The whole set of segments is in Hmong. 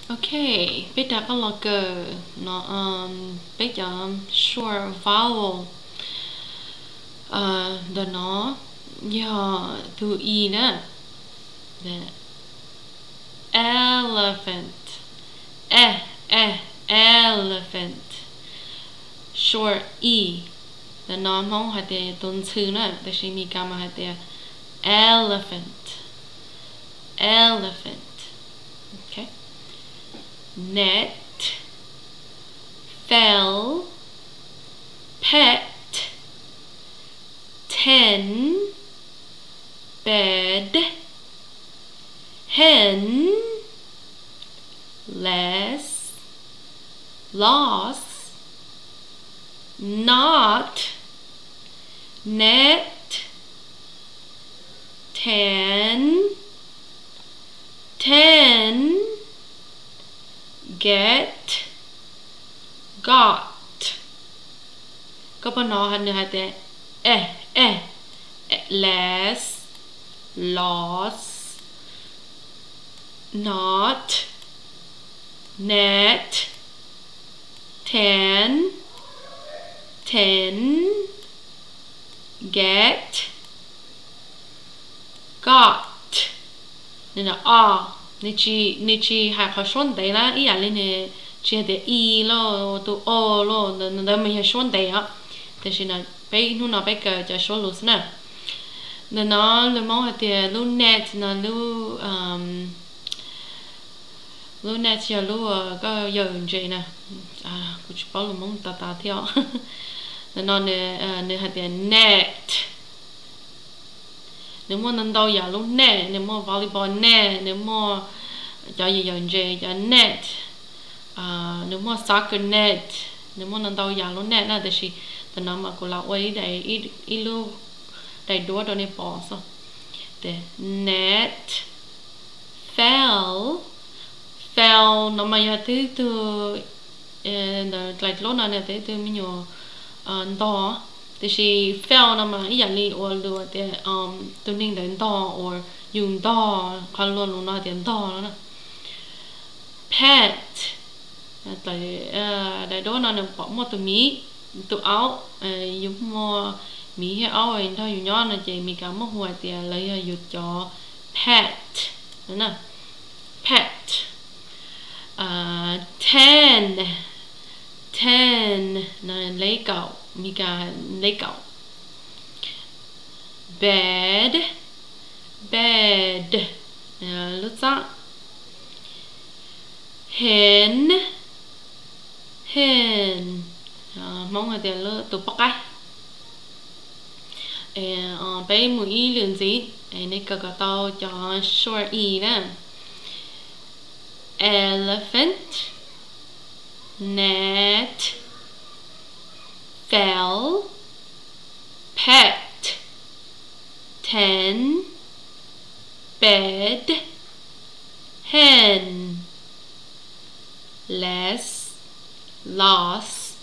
Ok, peb rov qab los kawm no, peb cov short vowel ntawm no yog tus e na, elephant, e, e, elephant, short e. Ntawm no Hmoob hais tias tus ntxhw na, tiam sis Mis Kas mas hais tias elephant, elephant. Ok. Net, fell, pet, ten, bed, hen, less, lost, not, net, tan, ten, get, got. Koj pom no nws hais tias e, e, less, lost, not, net, ten, ten, get, got. Nws o, nws tsis hais qhov suab ntev na, ib yam li nws tsis hais tias i los tus o los, ntawd mas yog suab ntev os. Tiam sis peb hnub no peb kawm cov suab loose na. Ntawm no lus Hmoob hais tias lub net no, lub net yog lub koj yawm ntses na. Kuv tsis paub lus Hmoob tas tas thiab os. Ntawm no nws hais tias net. Nws muaj ntau ntau yam lub net, nws muaj volleyball net, nws muaj cov yawm ntses cov net, nws muaj soccer net, nws muaj ntau ntau yam lub net na, tiam sis tam no mas kuv lam ua ib lub daim duab rau nej pom xwb. Net, fell, fell no mas yog twb tug, ntawm dlaim dluab no nws twb tug me nyuam ntog, tiam sis fell no mas ib yam li uas lus tias tus neeg ntawd ntog, uas yus ntog, qhov luag lus no tias ntog no na. Pet, daim duab no nws pom muaj tus miv, tus aub, yus muaj miv thiab aub nrog yus nyob no ces Mis Kas muaj hu hais tias lawv yog yus cov pet, pet. Ten, ten, lev kaum, Mis Kas lev kaum. Bed, bed, lub txab. Hen, hen, Hmoob hais tias tus poj qaib. Peb mus ib lwm ntxiv, nej kawm kom tau cov short e na. Elephant, net, fell, pet, ten, bed, hen, less, lost,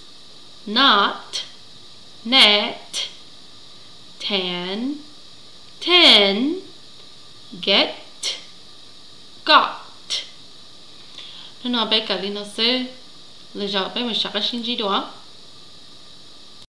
not, net, tan, ten, get, got. Hnub no peb kawm li no xwb, lwm zaus peb mam sib ntsib dua.